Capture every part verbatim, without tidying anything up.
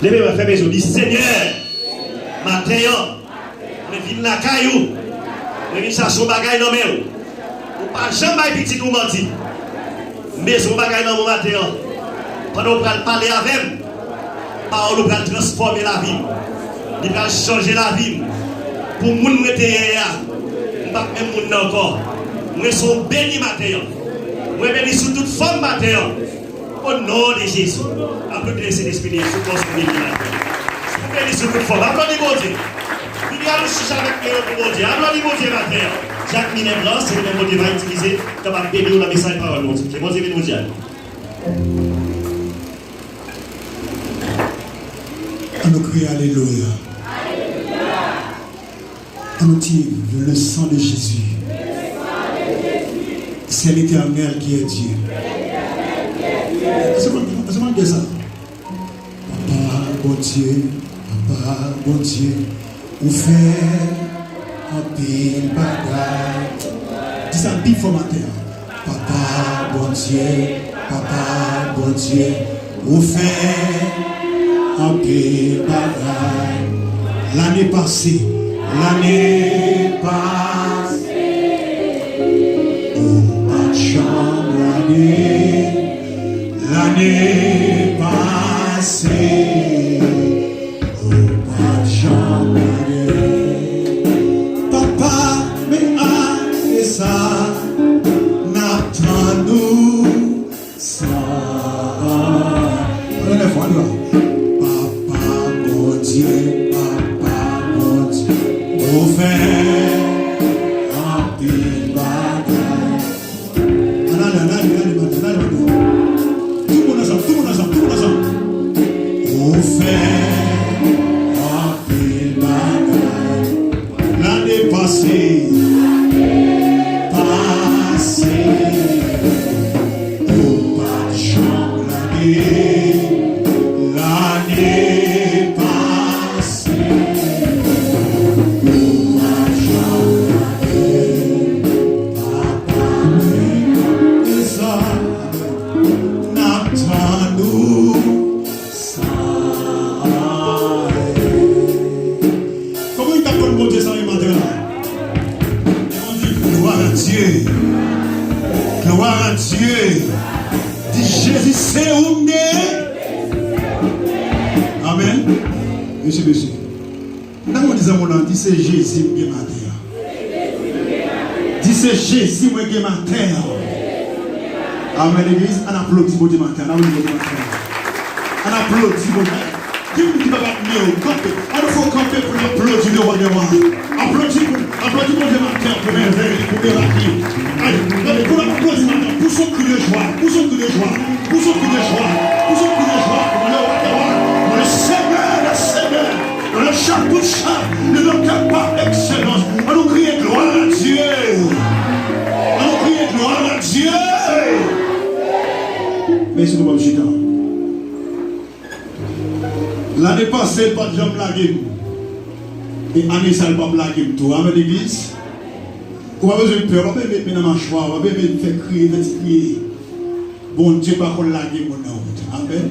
Leve men, fèmen je w, di, Senyè, maten an, mwen vin lakay ou. Mwen vin chache yon bagay nan men w. Ou pa janm bay pitit ou manti. M bezwen yon bagay nan men w maten an. Pandan w pral pale avè m, pawòl ou pral transfòme lavi m. Li pral chanje lavi m. Pou moun mwen te ye a, m p ap menm moun nan ankò. Mwen se yon beni maten an. Mwen beni sou tout fòm maten an. O non de Jezi. Aplodi Sentespri de Jezi pou beni maten an. Pou beni sou tout fòm. Aplodi Bondye. Vini a nou chita avèk men yo pou Bondye. Aplodi Bondye maten an. Jak Minèv lan, se li menm Bondye va itilize, kapab beni w nan mesaj pawòl Bondye. Ke Bondye beni w, Jack. An nou kriye alelouya. An nou di, le sang de Jésus, c'est l'Éternel qui est Dieu. Èske mwen, èske mwen gen sa? Papa Bondye, Papa Bondye, ou fè anpil bagay. Di sa pi fò maten an. Papa Bondye, Papa Bondye, ou fè anpil bagay. Lane pase, lane pase, ou pa t janm lage. Lane pase, ou pa t janm lage. Papa, men ane sa, n ap tann ou san. Ann leve vwa nou. Papa Bondye, Papa Bondye, ou fè anpil bagay. Ann ale, ann ale, ann ale, ann ale, ann ale. Tout moun ansanm, tout moun ansanm, tout moun ansanm. Ou fè anpil bagay. Lane pase, pase, ou pa t janm lage. Lane pase, ou pa t janm lage. Papa, men ane sa, n ap tann ou san arèt. Kòman w t ap konn Bondye san yon maten la? Lè w di, gloire à Dieu. Gloire à Dieu. Di, Jezi, se ou m ye. Amèn. Mesye, mesye. M ta konn di zanmi w lan, di, se Jezi m gen maten an. Di, se Jezi mwen gen maten an. Amèn, legliz. Ann aplodi Bondye maten an. Ann aplodi Bondye maten an. Ann aplodi Bondye. Gen moun ki pa p admire w. Kanpe. Ann fè w kanpe pou n aplodi le roi des rois. Aplodi pou, aplodi Bondye maten an pou mèvèy li, pou mirak li. Ay, gade, pou n aplodi maten an, pouse yon kri de jwa, pouse yon kri de jwa, pouse yon kri de jwa, pouse yon kri de jwa, le roi des rois, le Seigneur des seigneurs. Le chat pour chat, le docteur par excellence. Ann nou kriye gloire à Dieu. Ann nou kriye gloire à Dieu. Mèsi pou bon chita. Lane pase, l pa t janm lage m. E ane sa, l p ap lage m tou. Amèn, legliz. Ou pa bezwen pè, ou pa bezwen met men nan machwa, ou pa bezwen fè kriye, fè ti kriye. Bondye pa konn lage moun nan wout. Amèn.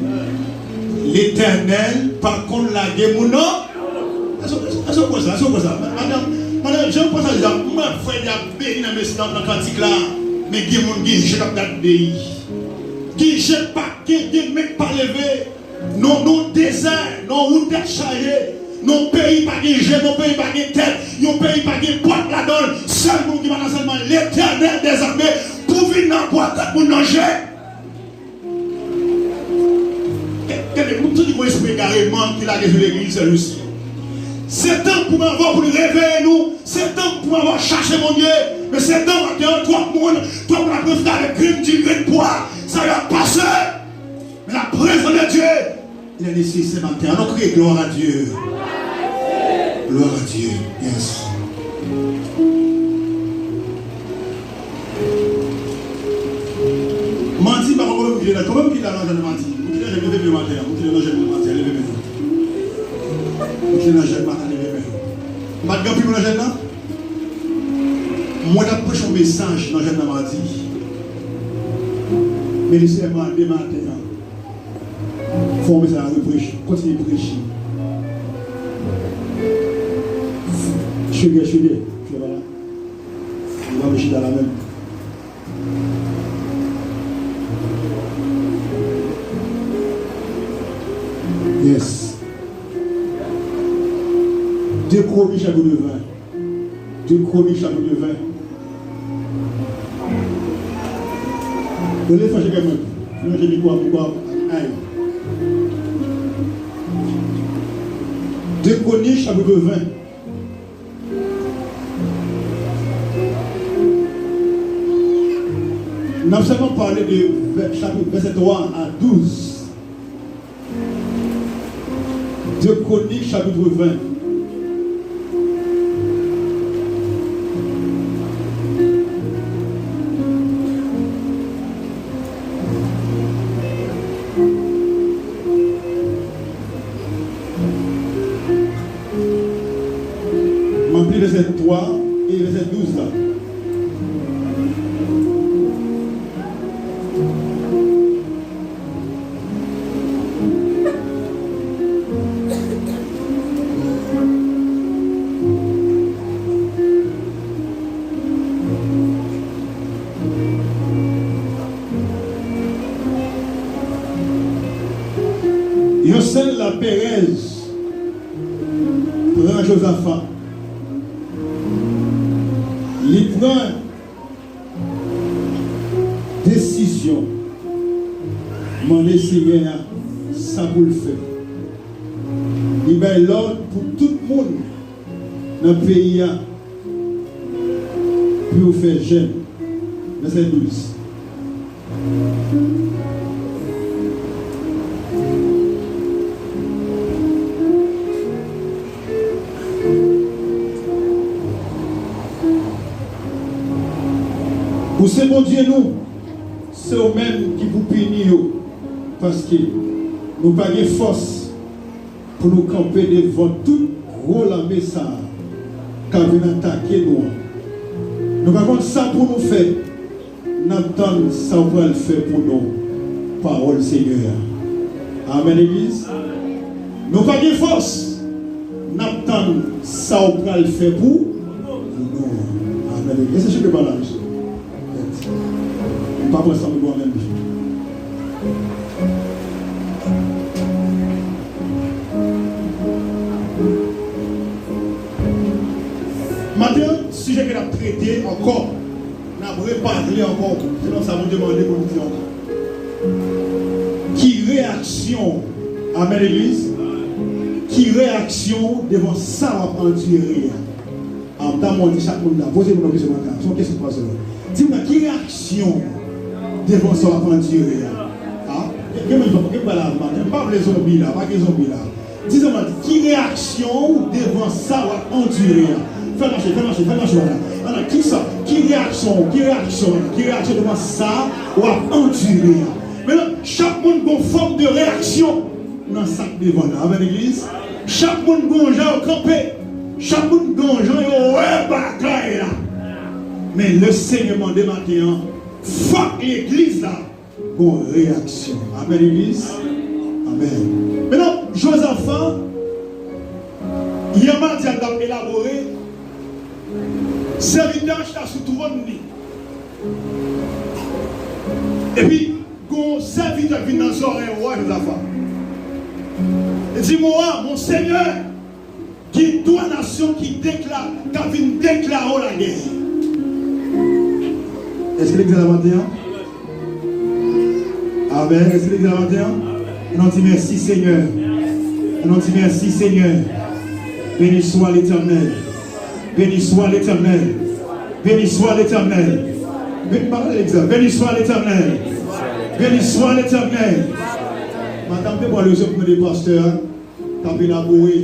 Letènèl pa konn lage moun nan. Èske, èske, èske w kwè sa? Èske w kwè sa? Madanm, madanm, jan w pase la, mwen wè y ap beni nan mes-, nan, nan kantik la, men gen moun gen je k ap gade deyi. Gen je k pa, gen, gen men k pa leve. Nou, nou dezè, nou wout tèt chaje, nou peyi pa gen je, nou peyi pa gen tèt, yon peyi pa gen pòt ladan l. Sèl moun ki pa nan sèlman Letènèl dèzame pou vin nan bwa tèt moun nan je. Gade, moun santi gon espri egareman ki lage sou legliz sèl osi. Se tan pou m avè w pou n reveye nou, se tan pou m avè w chache Bondye, men se tan maten an twòp moun, twòp moun ap reflete avèk grenn di, grenn pwa, sa yo ap pase. Men la prezans de Dye, il est ici ce matin. Ann nou kriye gloire à Dieu. Gloire à Dieu. Yes. Mandi, m pa konn kòman m kite la. Kòman m kite la nan jèn mandi? M kite nan jèn, leve men maten an. M kite nan jèn maten an, leve men. M kite nan jèn maten, leve men. M pa t gen anpil nan jèn nan. Mwen t ap preche yon mesaj nan jèn nan mandi. Men le Senyè mande maten an. Fè yon mesaj la, Kontinye preche. Chege, chege. Chege pa la. Li pa vle chita la menm. Yes. De Kwonik chapit ven. De Kwonik chapit ven. Rele fò cheke mwen. Mwen je mikwo a, mikwo a. Ay. De Kwonik chapit ven. N ap sèlman pale de vè-, chapit vèsè twa a douz. De Kwonik, chapit ven. M ap li vèsè twa e vèsè douz la. Yon sèl laperèz pran Jozafa. Li pran desizyon, mande Senyè a sa pou l fè. Li bay lòd pou tout moun nan peyi a pou yo fè jèn. Vèsè douz. Ou se Bondye nou, se ou menm ki pou pini yo, paske nou pa gen fòs pou nou kanpe devan tout gwo lame sa a k ap vin atake nou an. Nou pa konn sa pou nou fè. N ap tann sa w pral fè pou nou. Pawòl Senyè a. Amèn, legliz. Nou pa gen fòs. N ap tann sa w pral fè pou, pou nou. Amèn. E se chante pa la, mesye. M pa pran san pou mwen menm. Maten an, sijè ke n ap trete ankò, n ap repale ankò, selon sa Bondye mande pou nou di ankò. Ki reyaksyon w? Amèn, legliz. Ki reyaksyon w devan sa w ap andire a? A, m ta mwen di chak moun la, poze moun nan kesyon maten an. Se yon kesyon pase la. Di mwen, ki reyaksyon w devan sa w ap andire a? A, gen moun ki pa, gen pa la maten. M pa vle zonbi la, pa gen zonbi la. Di zanmi w, ki reyaksyon w devan sa w ap andire a? Fè l mache, fè l mache, fè l mache, ala. Ala, kisa? Ki reyaksyon w, ki reyaksyon w, ki reyaksyon devan sa w ap andire a? Mentnan, chak moun gon fòm de reyaksyon nan sa k devan l la. Amèn, legliz. Chak moun gon jan yo kanpe. Chak moun gon jan yo wè bagay la. Men Lesenyè mande maten an, fòk legliz la gon reyaksyon. Amèn, legliz. Amèn. Mentnan, Jozafa, yè madi a n t ap elabore, sèvitè a chita sou twòn li. Epi, gon sèvitè vin nan zòrèy wa Jozafa. Li di, mon wa, mon senyè, gen twa nasyon ki dekla-, k ap vin deklare w lagè. Èske legliz la maten an? Amèn. Èske legliz la maten an? Ann di mèsi, Senyè. Ann di mèsi, Senyè. Beni swa Letènèl. Beni swa Letènèl. Beni swa Letènèl. Beni, pale legliz la. Beni swa Letènèl. Beni swa Letènèl. Madanm te pran lezon pou mande pastè a, t ap elabore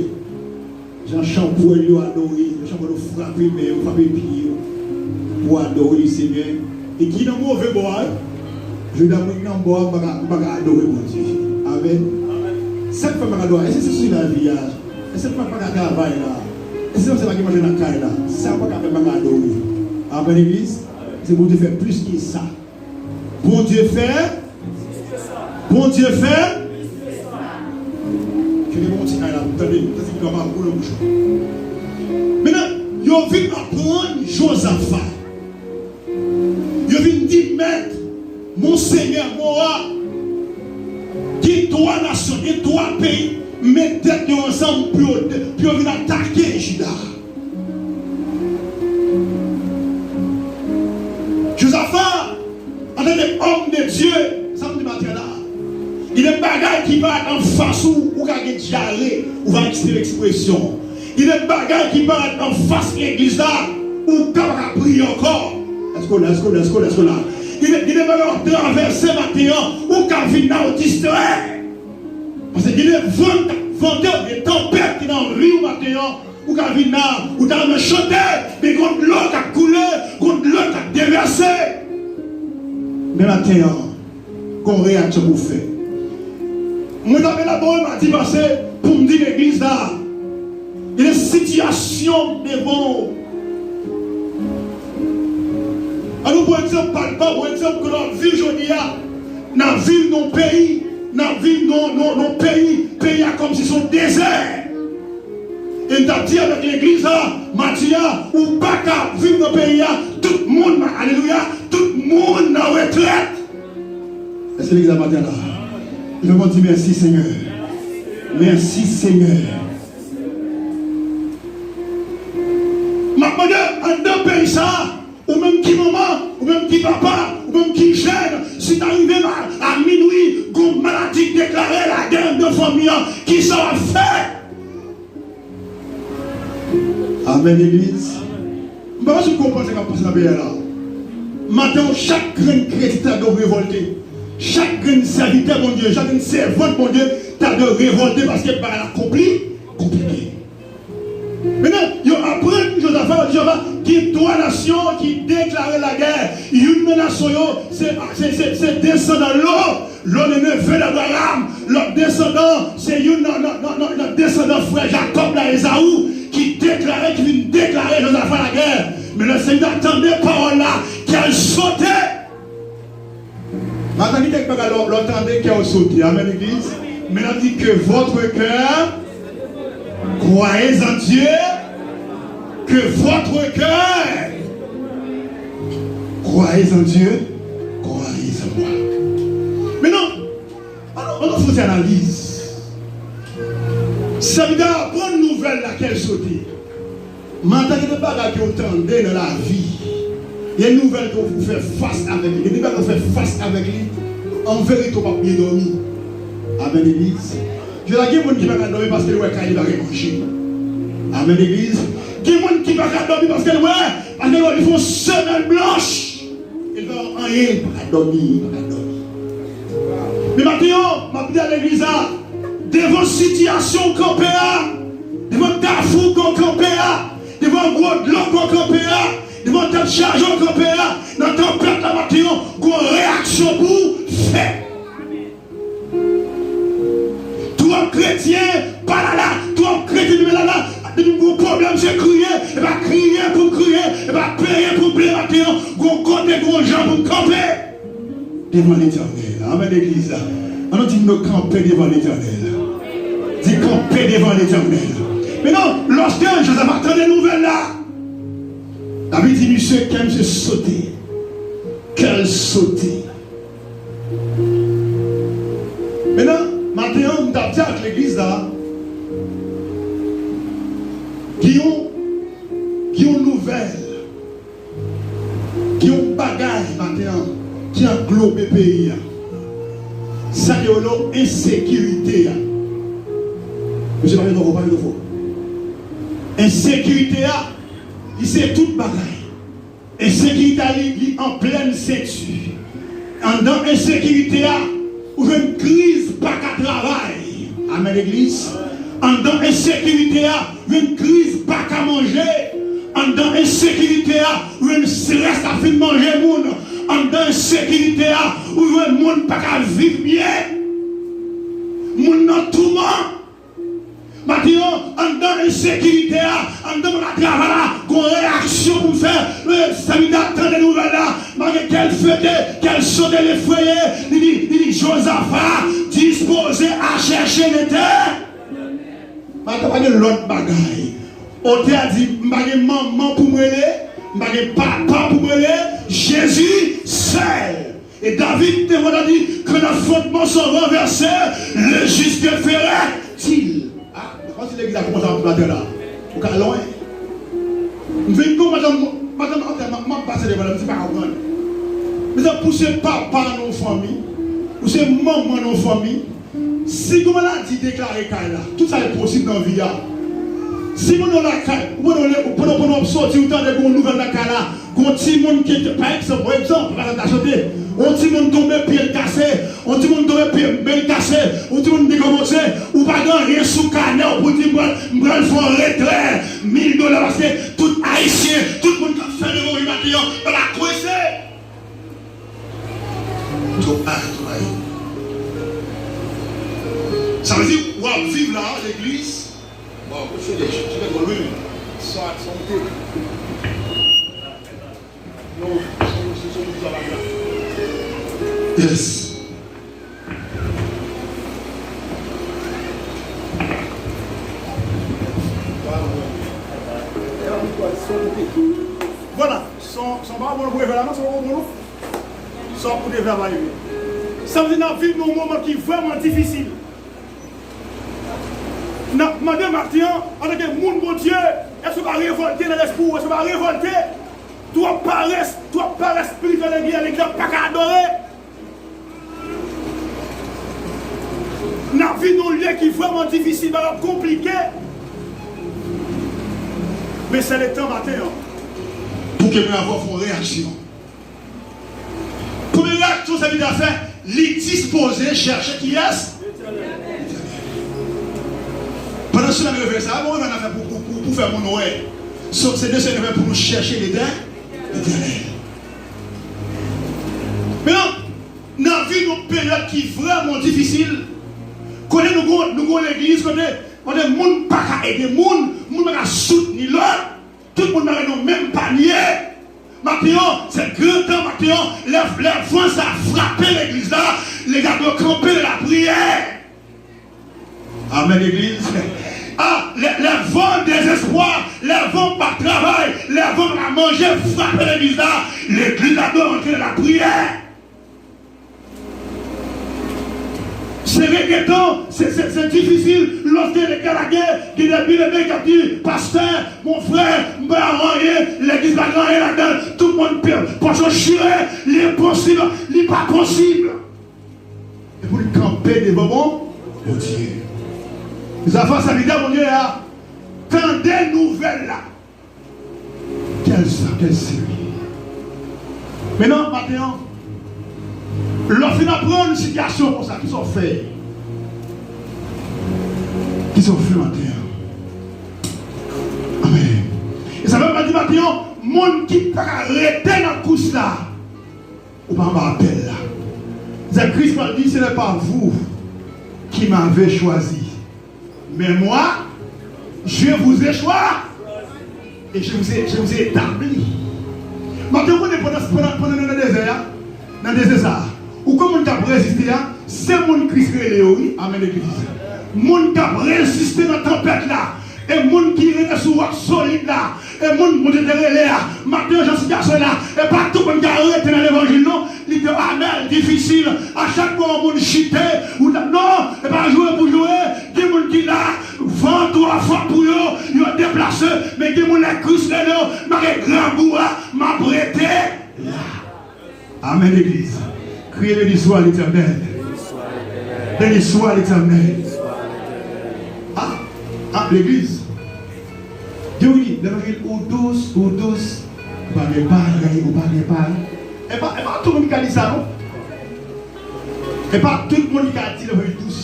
jan chanpwèl yo adore, jan chanpwèl yo frape men yo, frape pye yo pou adore Lesenyè. E ki nan move bò a, wi. Jodi a mwen ki nan bò a, m pa ka, m pa ka adore Bondye. Amèn. Sa k fè m pa ka adore? Èske se sou lavi a? Èske m pa ka travay la? Èske se pa gen manje nan kay la? Sa pa ka fè m pa ka adore. Amèn, legliz? Se Bondye fè plis ke sa. Bondye fè. Bondye fè. Kay la, tande, tande, granma, boule bouch ou. Mentnan, yo vin aprann Jozafa. Yo vin di, Mèt, Monsenyè, Mowa, gen twa nasyon, gen twa peyi, met tèt yo ansanm pou yo, pou yo vin atake Jida. Jozafa, antanke òm de Dye, sa m di maten an la, gen de bagay ki parèt anfas ou, ou ka gen dyare, ou va eksprime ekspresyon. Gen de bagay ki parèt anfas legliz la, ou ka pa ka priye ankò. Èske w la, èske w la, èske w la, èske w la? Gen de, gen de bagay w ap travèse maten an, ou ka vin la, ou distrè. Paske gen de van k ap vante, gen tanpèt ki nan vi w maten an, ou ka vin la, ou ta renmen chante, men gon dlo k ap koule, gon dlo k ap devèse. Men maten an, gon reyaksyon pou w fè. Mwen t ap elabore madi pase pou m di legliz la, gen de sitiyasyon devan w. An nou pran egzanp palpab, yon egzanp ke n ap viv jodi a. N ap viv nan yon peyi, n ap viv nan, nan, nan yon peyi, peyi a kòmsi se yon dezè. E m t ap di avèk legliz la, madi a, ou pa ka viv nan peyi a, tout moun, alelouya, tout moun nan retrèt. Èske legliz la maten an la? Leve men w di, mèsi, Senyè. Mèsi, Senyè. M ap mande, anndan peyi sa a, ou menm ki manman, ou menm ki papa, ou menm ki jèn, si ta rive a, a minwi, gon maladi deklare lagè anndan fanmi an, kisa w ap fè? Amèn, legliz. M pa konn si w konprann sa k ap pase nan peyi a la. Maten an, chak grenn kretyen ta dwe revòlte. Chak grenn sèvitè Bondye, chak grenn sèvant Bondye ta dwe revòlte paske bagay la konpli, konplike. Mentnan, yo aprann Jozafa, yo di Jozafa, gen twa nasyon ki deklare lagè. Youn nan nasyon yo, se, se, se, se desandan Lo, Lo le neve d'Abraham. Lòt desandan, se youn nan, nan, nan, nan, nan desandan frè Jakòb la, Ezaou, ki deklare, ki vin deklare Jozafa lagè. Men lè Senyè a tande pawòl la, kè l sote. Maten, gen kèk bagay lè w, lè w tande kè w sote. Amèn, legliz. Men l ap di, que votre cœur, croyez en Dieu, que votre cœur, croyez en Dieu, croyez en moi. Mentnan, ann nou, ann nou fè yon ti analiz. Sèvitè a aprann nouvèl la kè l sote. Maten, gen de bagay ke w tande nan lavi. Gen nouvèl ke w fè fas avèk li. Gen de bagay w fè fas avèk li. An verite, w p ap byen dòmi. Amèn, legliz. Jodi a, gen moun ki pa ka dòmi paske l wè kay li pa gen manje. Amèn, legliz. Gen moun ki pa ka dòmi paske l wè, paske l wè li fè yon semèn blanch. E l pa wè anyen, li pa ka dòmi, li pa ka dòmi. Men maten an, m ap di a legliz la, devan sitiyasyon w kanpe a, devan kafou ke w kanpe a, devan gwo dlo ke w kanpe a, devan tèt chaje w kanpe a, nan tanpèt la maten an, gon reyaksyon pou w fè. Twòp kretyen pa la la, twòp kretyen menm la la, depi m gon pwoblèm se kriye, e pa kriye pou m kriye, e pa pleye pou m pleye maten an, gon kote, gon jan pou m kanpe devan Letènèl. Amèn, legliz la. Ann nou di nou kanpe devan Letènèl. Di kanpe devan Letènèl. Mentnan, lòske Jozafa tande nouvèl la, Labib di misye kè misye sote. Kè l sote. Mentnan, maten an, m t ap di ak legliz la, gen yon, gen yon nouvèl, gen yon bagay maten an ki anglobe peyi a. Sa yo rele ensekirite a. Mesye, pale twò fò, pale twò fò. Ensekirite a, li se tout bagay. Ensekirite a, li, li an plèn senti. Anndan ensekirite a, ou jwenn kriz pa ka travay. Amèn, legliz. Anndan ensekirite a, ou jwenn kriz pa ka manje. Anndan ensekirite a, ou jwenn estrès ap fin manje moun. Anndan ensekirite a, ou jwenn moun pa ka viv byen. Moun nan touman. Maten an, anndan ensekirite a, anndan pa ka travay la, gon reyaksyon pou m fè. Sèvitè a tande nouvèl la, malgre kè l fete, kè l sote, l efreye, li di, li di, Jozafa, dispoze a chèche Letènèl. Pa ta pa gen lòt bagay. Otè a di, "M pa gen manman pou m rele, m pa gen papa pou m rele, Jezi sèl." E David te konn di, "Quand les fondements sont renversés, le juste que ferait-il?" Ah, kòmsi legliz la kòmanse ap maten la. Ou ka lwen. M vin tou, madanm, madanm, antre, m ap pase devan la, m di pa konprann. Mezanmi, pou se papa nan yon fanmi, ou se manman nan yon fanmi, si yon maladi deklare kay la, tout sa e posib nan vi a. Si moun nan lakay, ou pandan w, pandan w ap soti, ou tande gen yon nouvèl nan kay la, gen yon timoun ki, pa egzanp, yon egzanp, pa ta chante, yon timoun tonbe, pye l kase, yon timoun tonbe, pye, men l kase, yon timoun dekonpoze, ou pa gen anyen sou kanè w pou di, "M pral, m pral fè yon retrè mil dola," paske tout Ayisyen, tout moun k ap fè levanjil maten an, pa ta kwense. Tou, ah, tou, ay. Sa vle di, w ap viv la, legliz. Bon, se de, se de bon, wi. Sa, sa, wi. Non, se, se, se, se, se, se, yes. Vwala, son, son pa bon pou evè la, non, son pa bon, non. Sa pou devè a pa rive. Sa vle di n ap viv nan yon moman ki vrèman difisil. N ap mande maten an, antanke moun Bondye, èske w pa revòlte nan lespri w? Èske w pa revòlte? Twòp parès, twòp parès espirityèl legliz, legliz la pa ka adore. N ap viv nan yon lye ki vrèman difisil, bagay konplike. Men se letan maten an. Pou ke mwen avè w fè yon reyaksyon. Premye reyaksyon sèvitè a fè, li dispoze chèche kiyès? Letènèl. Pandan se la, nou fè sa, bon, nou fè pou, pou, pou, pou fè moun wè. So, se de se fè pou nou chèche Letè-, Letènèl. Men non, nan vi nou peryòd ki vrèman difisil, kote nou gon, nou gon legliz, kote, kote moun pa ka ede moun, moun pa ka soutni lòt, tout moun pa nan menm panye. Maten an, se gran tan maten an, lè, lè van sa frape legliz la, legliz la dwe kanpe nan lapriyè. Amèn, legliz. Ah, lè, lè van dezespwa, lè van pa travay, lè van pa manje frape legliz la, legliz la dwe rantre nan lapriyè. Se regetan, se, se, se difisil. Lòske legliz la gen, gen de byen eme k ap di, "Pastè, mon frè, m pa anyen, legliz pa gen anyen ladan l, tout moun pe, pòch yo chire, li enposib, li pa posib." E pou n kanpe devan bon Bondye. Zafè sèvitè Bondye a, tande nouvèl la. Kèl sa, kèl seri. Men non, maten an, lè w fin aprann sitiyasyon konsa, kisa w fè? Kisa w fè maten an? Amèn. E sa fè m di maten an, moun ki pa ka rete nan kous la, ou pa anba apèl la. Zè Kris pral di, "Ce n'est pas vous qui m'avez choisi, mais moi, je vous ai choisi et je vous ai, je vous ai établi." Maten, ou konnen pandan, pandan, pandan nou nan dezè a, nan dezè sa a, ou konn moun k ap reziste a, se moun Kris rele yo, wi. Amèn, legliz. Moun k ap reziste nan tanpèt la, e moun ki rete sou wòch solid la, e moun Bondye te rele a, maten an jan sitiyasyon la, e pa tout moun ki arete nan levanjil non, li te amè, difisil, a chak fwa yon moun chite, ou ta, non, e pa joure pou joure, gen moun ki la, van twò fò pou yo, yo deplase, men gen moun lè Kris rele yo, malgre grangou a, m ap rete la. Amèn, legliz. Kriye, "Béni soit l'Éternel. Béni soit l'Éternel." Ah, ah, legliz. Gen wi, levanjil ou dous, ou dous. Ou pa gen pay, ou pa gen pay. E pa, e pa tout moun ki ka di sa, non. E pa tout moun ki ka di levanjil dous.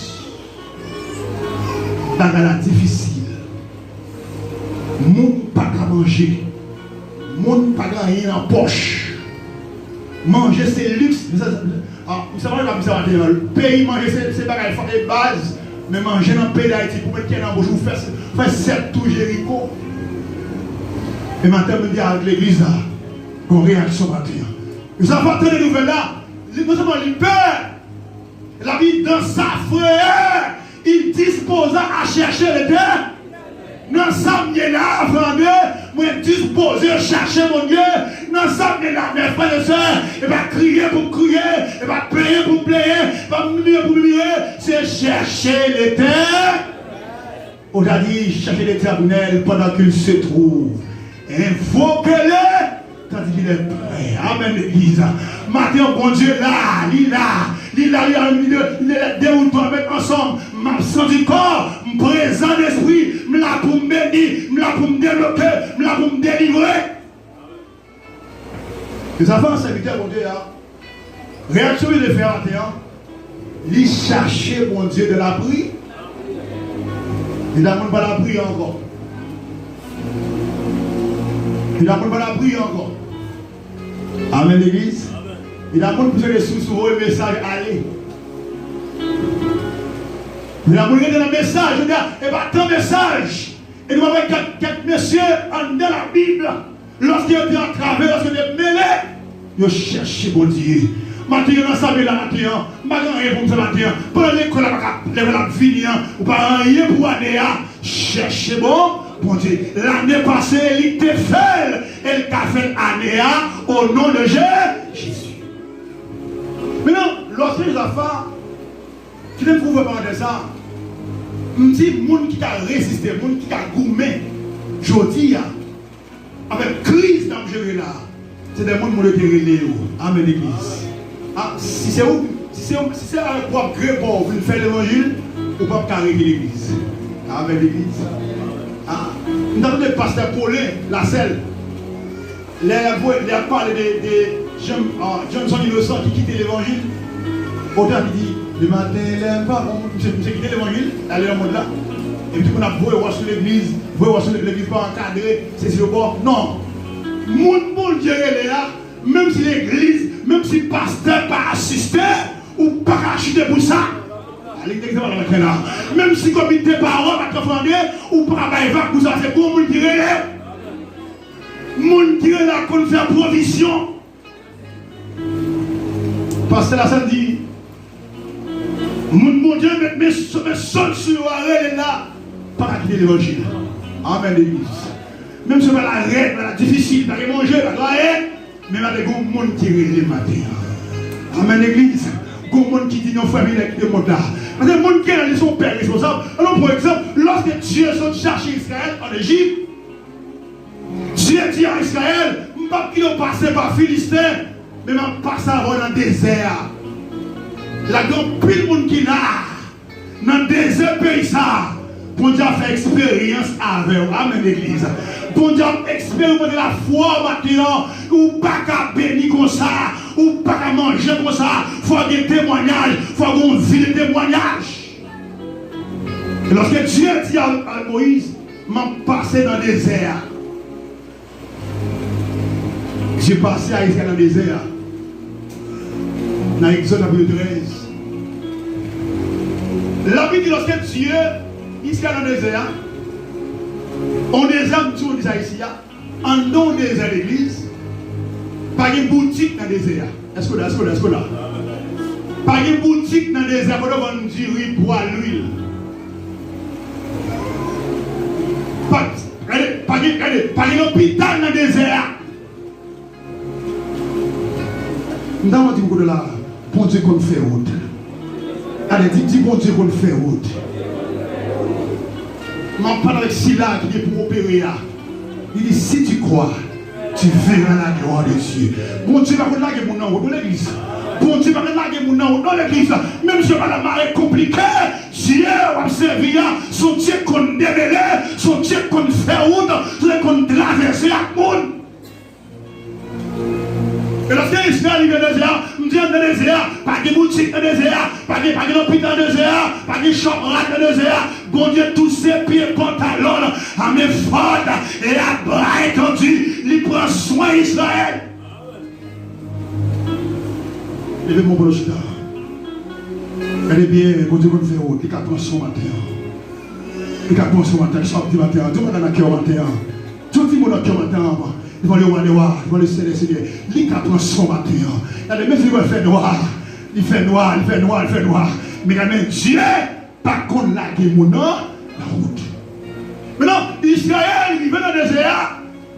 Bagay la difisil. Moun pa ka manje. Moun pa gen anyen nan pòch. Manje se liks. Mezanmi, ah, m se pa la m sa maten an. Peyi manje se, se bagay fò, e baz. Men manje nan peyi Dayiti, pou met kè nan bouch ou, fè, fè sèt tou Jeriko. E maten, m di avèk legliz la, gon reyaksyon maten an. Zafè tande nouvèl la, li, non sèlman li pè, Labib di, dans sa frayeur, Il disposa à chercher l'Éternel. Nan sa m ye la, frè m yo, mwen dispoze chache Bondye. Nan sa m ye la, mes frères et sœurs, e pa kriye pou m kriye, e pa plenyen pou m plenyen, e pa mimye pou m mimye, se chèche Letènèl. Ou ta di, cherchez l'Éternel pendant qu'il se trouve. Invoquez-le tandis qu'il est près. Amèn, legliz. Maten an, Bondye la, li la, li la, li la, li la, li la, de ou twa mèt ansanm. M absan di kò, m prezan lespri, m la pou m beni, m la pou m debloke, m la pou m delivre. Mezanmi, sèvitè Bondye a, reyaksyon li te fè maten an, li chache Bondye de lapri. Li ta moun pa lapri ankò. Li ta moun pa lapri ankò. Amèn, legliz. Li ta moun pou se sou sou voye mesaj ale. Li ta moun rete nan mesaj, yo di, e pa tan mesaj. E nou pa wè kèk, kèk mesye anndan Labib. Lòske yo te antrave, lòske yo te mele, yo chèche Bondye. Maten an, nan sa m ye la maten an, m pa gen anyen pou m fè maten an. Pandan lekòl la pa ka, lekòl ap vini an, ou pa gen anyen pou ane a, chèche bon Bondye. Lane pase, li te fè l, e l ka fè l ane a, o non de Je-, Jezi. Mentnan, lòske Jozafa, kite m ouvri parantèz sa, m di moun ki ka reziste, moun ki ka goumen, jodi a, avèk kriz n ap jere la, se de moun, moun yo te rele yo. Amèn, legliz. A, si se ou, si se ou, si se avèk pwòp grenn pa w ou vin fè levanjil, ou p ap ka rete legliz. Amèn, legliz. A, m t ap tande pastè Paulin Lascelles. Lè y ap voye, lè y ap pale de, de Jean, ah, Johnson Innocent ki kite levanjil, otan ki di, le maten, lè m pa bon, misye, misye kite levanjil, l ale nan mond la. Epi tout moun ap voye wòch sou legliz, voye wòch sou legliz, legliz pa ankadre, sesi yo bò. Non. Moun Bondye rele a, menm si legliz, menm si pastè pa asiste, ou pa ka chite pou sa. Legliz pa nan kè la. Menm si komite pawòl pa t konfòme, ou pa ka bay vag pou sa, se bon moun ki rele. Moun ki rele a konn fè pwovizyon. Pastè Lascelles di, moun Bondye met men sou, men sòl sou yo a rele la, pa ka kite levanjil. Amèn, legliz. Menm si bagay la rèd, bagay la difisil, pa gen manje, pa gen anyen, men pa gen yon moun ki rele maten an. Amèn, legliz. Gon moun ki di non, frè m, lè kite mond la. Paske moun ki rele li se yon pè responsab. Alò, pa egzanp, lòske Dye sot chache Izrayèl an Ejip, Dye di a Izrayèl, m p ap kite w pase pa Filisten, men m ap pase avè w nan dezè a. La gen anpil moun ki la, nan dezè peyi sa a, Bondye ap fè eksperyans avè w. Amèn, legliz. Bondye ap eksperimante lafwa w maten an. Ou pa ka beni konsa. Ou pa ka manje konsa. Fò gen temwayaj. Fò gen yon vi de temwayaj. E lòske Dye di a, a Moyiz, m ap pase nan dezè a. Dye pase a Izrayèl nan dezè a. Nan Egzòd chapit trèz. Labib di lòske Dye, Izrayèl nan dezè a, on dezè, m di w di sa isi a, anndan on dezè legliz, pa gen boutik nan dezè a. Èske w la, èske w la, èske w la? Pa gen boutik nan dezè a kote yo vann diri, pwa, lwil. Pa, gade, pa gen, gade, pa gen lopital nan dezè a. M ta di pou kote la, Bondye konn fè wout. Gade, di, di Bondye konn fè wout. M ap pale avèk sila ki gen pou opere a. Li di, si tu crois, tu verras la gloire de Dieu. Bondye pa konn lage moun nan wout, non, legliz. Bondye pa konn lage moun nan wout, non, legliz. Menm si yo pa nan mare konplike, Dye w ap sèvi a, se yon Dye k konn demele, se yon Dye k konn fè wout, se yon Dye k konn travèse ak moun. E lòske Izrayèl rive nan dezè a, m di anndan dezè a, pa gen boutik nan dezè a, pa gen, pa gen lopital nan dezè a, pa gen Shoprite nan dezè a. Bondye touse pye pantalon l a men fòt e a bra etandi, li pran swen Izrayèl. Leve men w pou nou chita. Gade byen, Bondye konn fè wout, li ka pran swen maten an. Li ka pran swen maten an, sa w ap di maten an, di w bagay nan kè w maten an. Di w ti mo nan kè w maten an. Devant le roi des rois, devant le Seigneur des seigneurs. Li ka pran swen maten an. Gade, menm si li wè fè nwa, li fè nwa, li fè nwa, li fè nwa. Men gade, men Dye pa konn lage moun nan, nan wout. Mentnan, Izrayèl rive nan dezè a.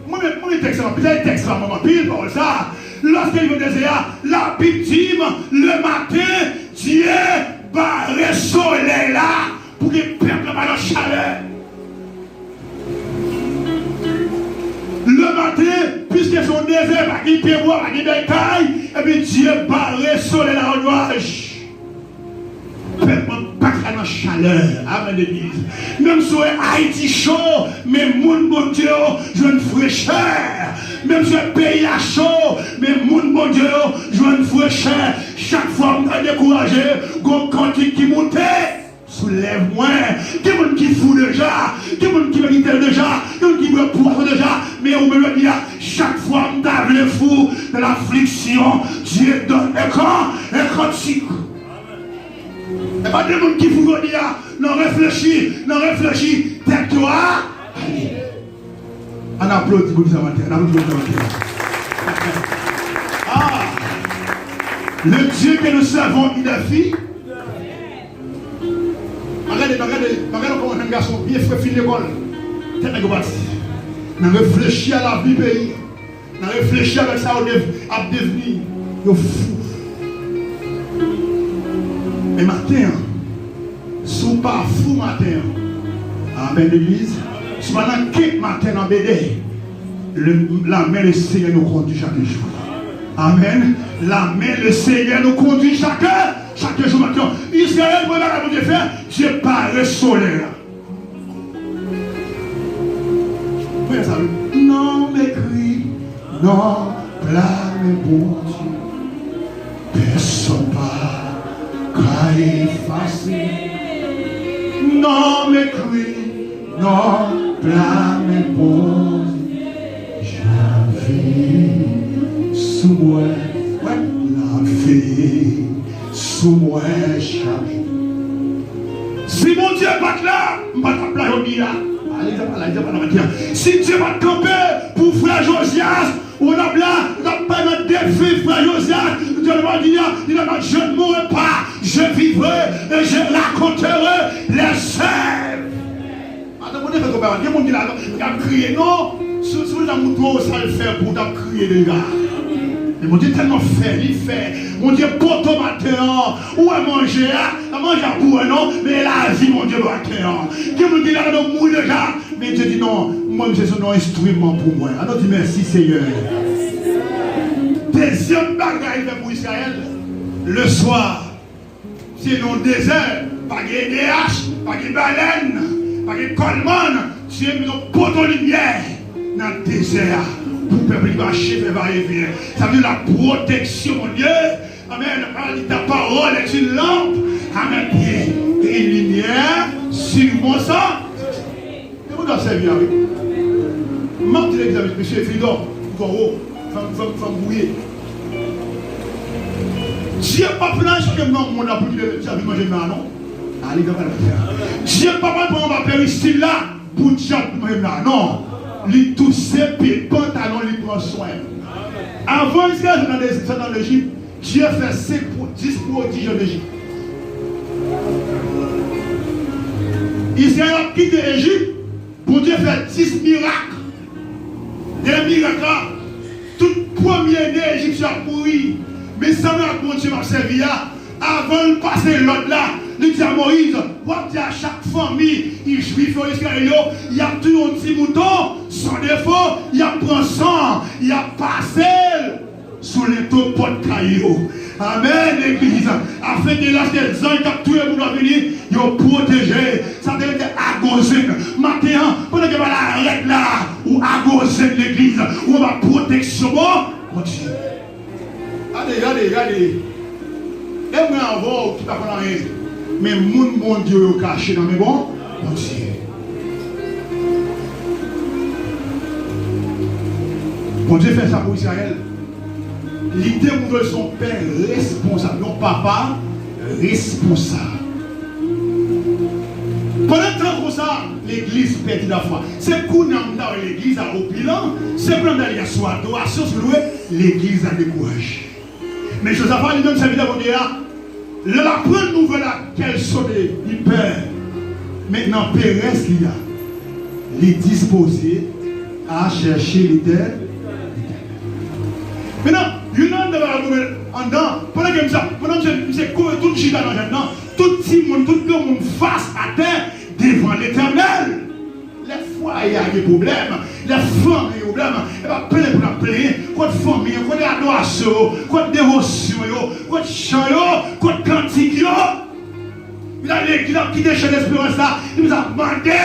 Mwen menm, mwen menm tèks la, mwen tèks la, mwen anpil pawòl sa. Lòske rive nan dezè a, Labib di m, le maten, Dye bare solèy la pou ke pèp la pa nan chalè. Le maten, piske se yon dezè, pa gen pyebwa, pa gen bèl kay, epi Dye bare solèy la an nyaj. Pèp mwen pa ka nan chalè. Amèn, legliz. Menm si w wè Ayiti cho, men moun Bondye yo jwenn frechè. Menm si w wè peyi a cho, men moun Bondye yo jwenn frechè. Chak fwa m ta dekouraje, gon kantik ki moute sou lèv mwen. Gen moun ki fou deja, gen moun ki medite deja, gen moun ki bwè pwason deja, men ou menm jodi a, chak fwa m ta vle fou, dans l'affliction, Dieu donne un can, un cantique. E pa de moun ki fou jodi a, nan reflechi, nan reflechi, tèt yo a ale. Ann aplodi pou sa maten, ann aplodi pou sa maten. Ah! Le Dieu que nous servons, il est fi. Pa gade, pa gade, pa gade kòman jèn gason byen fre fin lekòl. Tèt nèg yo pati. Nan reflechi a lavni peyi. Nan reflechi avèk sa yo dev-, ap devni. Yo fou. Men maten an, si w pa fou maten an, amèn, legliz, si w pa nan kèk maten nan bede, le, la main le Seigneur nous conduit chaque jour. Amèn. La main le Seigneur nous conduit chaque, chaque jour maten an. Izrayèl, premye bagay Bondye fè, Dye bare solèy la. Premye sa, wi. Non m ekri, non blame Bondye. Pèsonn pa ka efase. Non m ekri, non blame Bondye. Jan veye sou mwen, wè, l ap veye sou mwen chak jou. Si Bondye pa t la, m pa t ap la jodi a. Ale, Dye pa la, Dye pa la, Dye. Si Dye pa t kanpe pou frè Jozyas, ou t ap la, ou t ap pale nan defen frè Jozyas. Dye pa di a, il a dit, je ne mourrai pas, je vivrai et je raconterai les œuvres. Adan Bondye fè twò bagay. Gen moun ki la, y ap kriye. Non, si, si w te moutre w sa l fè pou w, w t ap kriye deja. Men Bondye tèlman fè, li fè. Bondye poto maten an. Ou wè manje a, pa manje a pou wè non, men lavi Bondye ba w maten an. Gen moun ki la, yo mouri deja. Men Dye di non, mwen, misye se yon enstriman pou mwen. Ann nou di mèsi, Seyè. Dezyèm bagay li fè pou Izrayèl, le swa. Se nan dezè, pa gen E D H, pa gen balèn, pa gen kòlmann. Dye mete yon poto limyè nan dezè a pou pèp li mache fè vayevyen. Sa vle di la pwoteksyon Bondye. Amèn. A li ta pawòl est une lampe à mes pieds et une lumière sur mon sentier. Se moun w ap sèvi a, wi. M ap di legliz la, mesye, Fidò, ou twò wo. Fè m, fè m, fè m gouye. Dye p ap nan chèche m nan mond la pou l kite Dye ap vin manje m nan, non. Ale, Dye p ap al pran anba peristil la pou Dye ap vin manje m nan, non. Li touse pye pantalon, li pran swen. Avan Izrayèl sot nan Lez-, sot nan Lejip, Dye fè senk pwo-, dis pwodij an Ejip. Izrayèl ap kite Ejip, Bondye fè dis mirak. Dènye mirak la, tout premye ne Ejipsyen ap mouri. Men sa mirak Bondye m ap sèvi a, avan l pase lòd la, li di a Moyiz, w ap di a chak fanmi, Jwif yo, Izrayèl yo, y ap touye yon ti mouton san defo, y ap pran san, y ap pase l sou lento pòt kay yo. Amèn, legliz. Afenke lòske zanj k ap touye moun yo vini, yo pwoteje. Sa te rele agozen. Maten an, pandan ke bagay la rèd la, ou agozen legliz. Ou anba pwoteksyon bon Bondye. Gade, gade, gade. E mwen avè w ki pa konn anyen. Men moun Bondye yo kache nan men bon Bondye. Bondye fè sa pou Izrayèl. Li te montre l se yon pè responsab, yon papa responsab. Pandan tan konsa, legliz pèdi lafwa. Se kounye a m ta wè legliz la opilan, se pandan li asou adorasyon, sou lwe, legliz la dekouraje. Men Jozafa li menm, sèvitè Bondye a, Lè l aprann nouvèl la, kè l sote, li pè. Men nan perèz li a, li dispoze a chèche Letènèl. Mentnan, youn nan anndan bagay mwen anndan, pandan ke misye, pandan misye, misye kore tout chita nan jèn nan, tout timoun, tout granmoun fas atè devan Letènèl. Lè fwaye a gen pwoblèm, lè fanmi gen pwoblèm, e pa plenyen pou n ap plenyen. Kot fanmi yo, kot adorasyon yo, kot devosyon yo, kot chan yo, kot kantik yo? Li ap, li ap kite Chan Desperans la, li ap mande.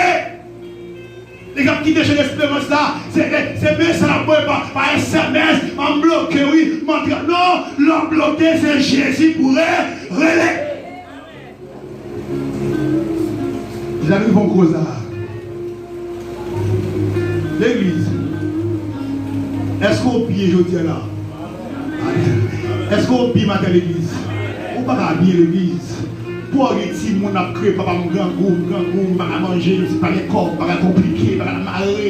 Li ap kite Chan Desperans la, se, se, se mesaj l ap voye pa, pa S M S, pa m bloke wi, m antre. Non, lè w bloke, se Jezi pou re, rele. Jezi fè yon koz la. Legliz, èske w byen jodi a la? Èske w byen maten legliz? Ou pa ka byen legliz. Pou w gen timoun ap kriye, papa m grangou, m grangou, m pa ka manje, m pa gen kòb, bagay konplike, bagay mare,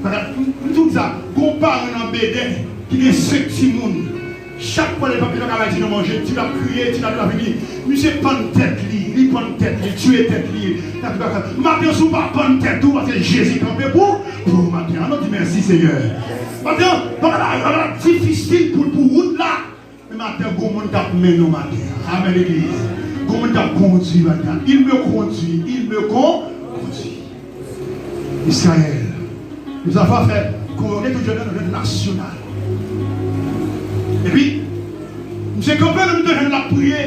bagay, m, m di w sa, gon paran nan Beden ki gen senk timoun. Chak fwa li pa, li pa ka bay timoun manje, timoun ap kriye, timoun ap, ap vini. Misye pann tèt li, li pann tèt li, tiye tèt li. Maten an, si w pa pann tèt ou, paske Jezi kanpe pou, pou ou maten an. Ann nou di mèsi, Senyè. Maten an, bagay la, bagay la difisil pou, pou wout la. Men maten an, gon moun k ap mennen w maten an. Amèn, legliz. Gon moun k ap kondui maten an. Il me conduit, il me con-, conduit. Izrayèl. Misye fè konvoke tout jèn nan jèn nasyonal. Epi, misye kanpe nan mitan jèn nan, l ap priye.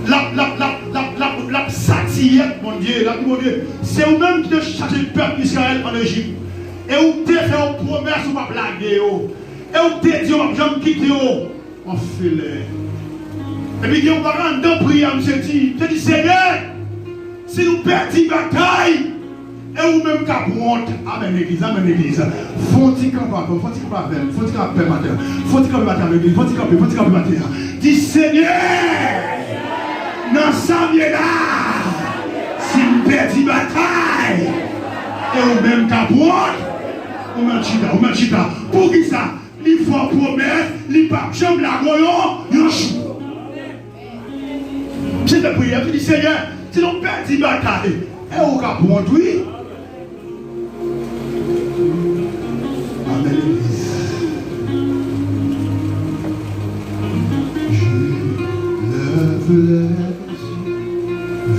L ap, l ap, l ap, l ap, l ap, l ap satiye ak Bondye. L ap di Bondye, se ou menm ki te chache pèp Izrayèl ann Ejip. E ou te fè yo pwomès ou p ap lage yo. E ou te di yo p ap janm kite yo. Anfelen. Epi gen yon bagay anndan priyè a, misye di, misye di, Senyè, si nou pèdi batay, e ou menm k ap wont. Amèn, legliz, amèn, legliz. Fè yon ti kanpe avè m, fè yon ti kanpe avè m, fè yon ti kanpe avè m maten an. Fè yon ti kanpe maten an, legliz, fè yon ti kanpe, fè yon ti kanpe maten an. Di, Senyè, nan sa m ye la, si m pèdi batay, e ou menm k ap wont, ou mèt chita, ou mèt chita. Poukisa? Li fè w pwomès, li p ap janm lage w yon, yon jou. Se te priyè, li di, Senyè, si nou pèdi batay, e ou k ap wont, wi. Amèn, legliz. Je lève les yeux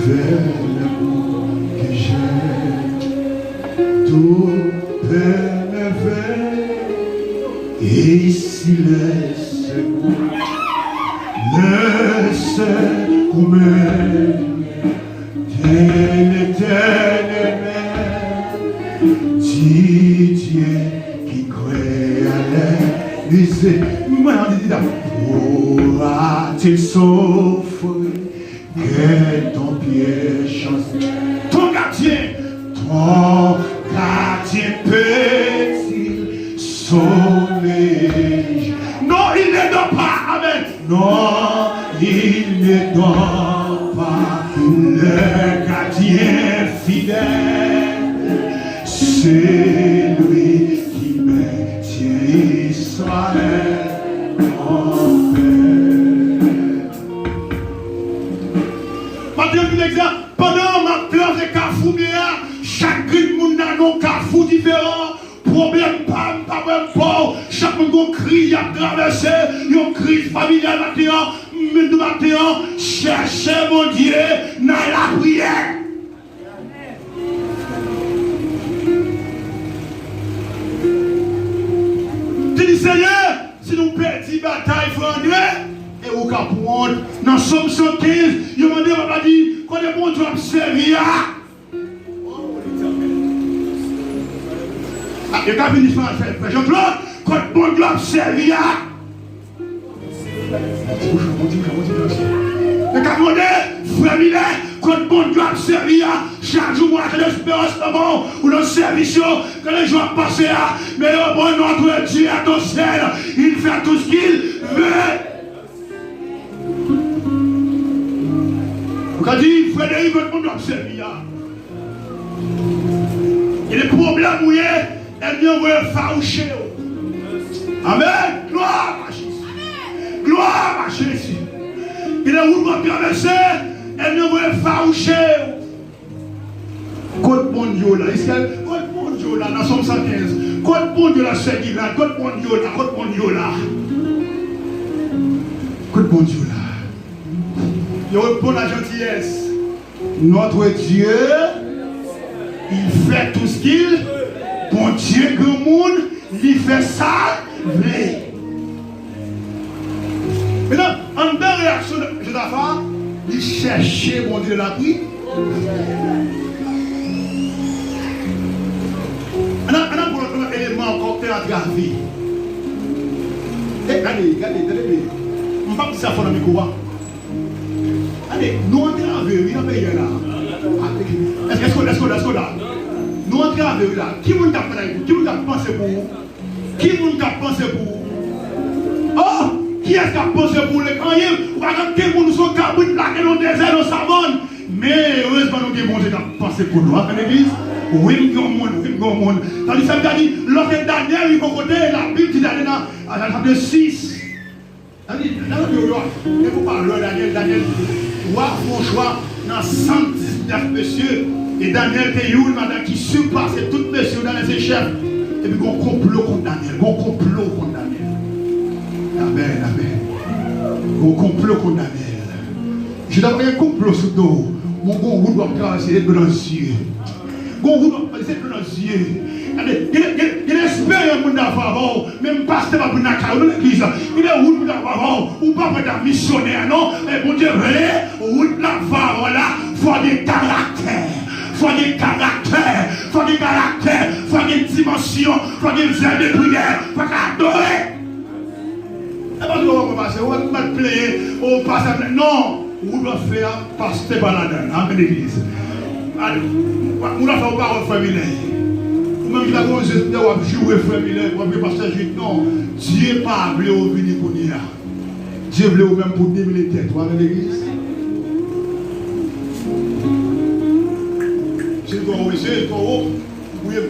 vers le mont que j'ai tout perlevé. Et si le secours ne se commène de l'Éternel, du Dieu qui crée à les nuées. Mwen an di dida. Pourra-t-il souffrir que ton pied chancelle? Ton gardien, ton gardien peut-il sauver? Non, il ne dort pas. Amen. Non, il ne dort pas. Le gardien fidèle, c'est lui qui maintient Israël en paix. Maten an, pou egzanp, pandan m ap travèse Kafou Byen an, chak grenn moun nan yon kafou diferan. Pwoblèm pa m pa pwoblèm pa w. Chak moun gon kriz y ap travèse, yon kriz familyal maten an. M vin di w maten an, chèche Bondye nan lapriyè. Te di, Senyè, si nou pèdi batay, frè André, e ou k ap wont. Nan Sòm san kenz, yo mande papa di, kote Bondye w ap sèvi a? Ah, yo ka vini fè, fè, fè Jean-Claude, kot Bondye w ap sèvi a? Monte bouch ou, monte bouch ou, monte bouch ou. Yo ka mande, frè Milè, kot Bondye w ap sèvi a? Chak jou mwen achte esperans nan men w, ou nan sèvis yo, gade jou ap pase a, men yo bon, notre Dieu est au ciel, il fait tout ce qu'il veut. Ou ka di, frè Derick, kot Bondye w ap sèvi a? Gen de pwoblèm ou ye, ènmi an voye fawouche w. Amèn. Glwa a Jezi. Glwa a Jezi. Gen de wout w ap travèse, ènmi an voye fawouche w. Kot Bondye w la? Iskèl, kot Bondye w la nan Sòm san kenz? Kot Bondye w la, sè Gilad? Kot Bondye w la? Kot Bondye w la? Kot Bondye w la? Yo reponn a jantiyès. Notre Dieu, il fait tout ce qu'il, Bondye granmoun, li fè sa l vle. Mentnan, anndan reyaksyon Jozafa, li chèche Bondye de lapri. Ann al, ann al pran lòt eleman ankò ki te antrave. E, gade, gade, tande byen. M p ap di sa fò nan mikwo a. Gade, nou antrave, wi, nan peyi a la. Èske, èske, èske, èske la? Nou antrave, wi, la. Ki moun k ap travay pou ou? Ki moun k ap panse pou ou? Ki moun k ap panse pou ou? Oh! Kiyès k ap panse pou ou? Lè anyen, ou pa konn ki moun, ou se yon kabrit lage nan dezè, nan savann. Men, erezman, nou gen Bondye k ap panse pou nou. Amen, legliz? Wi, m gen yon moun, wi, m gen yon moun. Tandis sa, m ta di, lòske Danyèl rive yon kote, Labib di Danyèl nan, nan chapit sis. Sa vle di, nan yo, yo, e pou pa lè Danyèl, Danyèl, wa fè yon chwa nan san diznèf mesye, e Danyèl te youn ladan ki sipase tout mesye yo, Danyèl se chèf. Epi gon konplo kont Danyèl, gon konplo kont Danyèl. Amèn, amèn. Gon konplo kont Danyèl. Jodi a pa gen konplo sou do w, men gon wout w ap travèse, se dlo nan zye. Gon wout w ap pase dlo nan zye. Gade, gen, gen, gen esperyans moun ta fè avè w, menm pastè pa vin lakay ou nan legliz. Gen de wout moun ta fè avè w, ou pa pran ta misyonè non. E Bondye vle, wout la fè avè w la, fò gen karaktè. Fò gen karaktè. Fò gen karaktè. Fò gen dimansyon. Fò gen zèl de priyè. Fò ka adore. E pa tout moun pase, ou pa plenyen, ou pase, non, ou dwe fè a, pastè pa ladan l, amèn legliz. Moun ap fè yon pawòl frè Milèy. Ou menm ki ta gon zye, w ap joure frè Milèy, w ap di pastè Jid, non, Dye pa vle ou vini kounye a. Dye vle ou menm pou demele tèt ou, amèn legliz. Se twò wo, mesye, twò wo. Wi.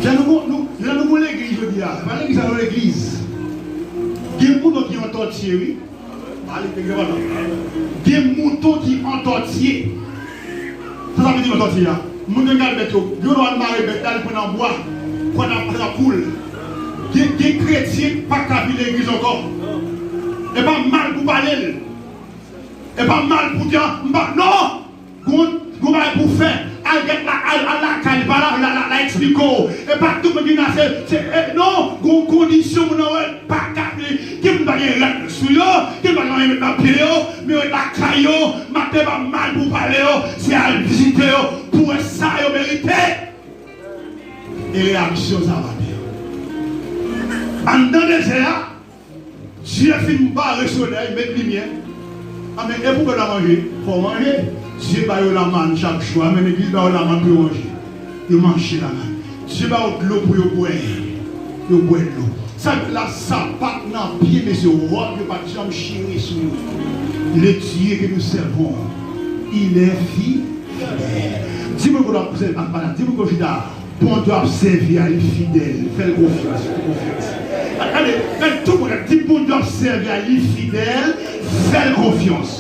Jan nou, nou, jan nou gon legliz jodi a, se pa legliz sa, non, legliz. Gen mouton ki antòtye, wi. Gen mouton ki antòtye. Sa sa vle di antòtye a? Moun gen gad bèt yo, gen dwa al mare bèt la, li pran nan bwa, kòd ap pran kou l. Gen, gen kretyen pa ka vin legliz ankò. E pa mal pou pale l. E pa mal pou di, m pa, non! Gon, gon bagay pou fè. Al gèt la, al, al lakay li, pa la, la, la, la eksplike w. E pa tout moun ki vin la, se, se, e, non, gon kondisyon moun nan wè, pa ka vle. Gen moun pa gen rad sou yo, gen moun pa gen anyen met nan pye yo, men yo ret lakay yo, maten pa mal pou pale yo, se al vizite yo, pou wè sa yo merite. E reyaksyon sa maten an. Anndan dezè a, Dye fin bare solèy, met limyè. Amèn. E pou pèp la manje, fò w manje. Dye ba yo lamàn chak jou. Amèn. Legliz ba yo lamàn pou yo manje. Yo manje lamàn. Dye ba yo dlo pou yo bwè. Yo bwè dlo. Sa k la, sapat nan pye mesye, wòb yo pa t janm chire sou yo. Le Dieu que nous servons, il est fidèle. Di moun kote w ap sèvi, ap pale, di moun kote w chita. Bondye w ap sèvi a, li fidèl. Fè l konfyans, fè l konfyans. Gade, gade tout moun, di Bondye w ap sèvi a, li fidèl, fè l konfyans.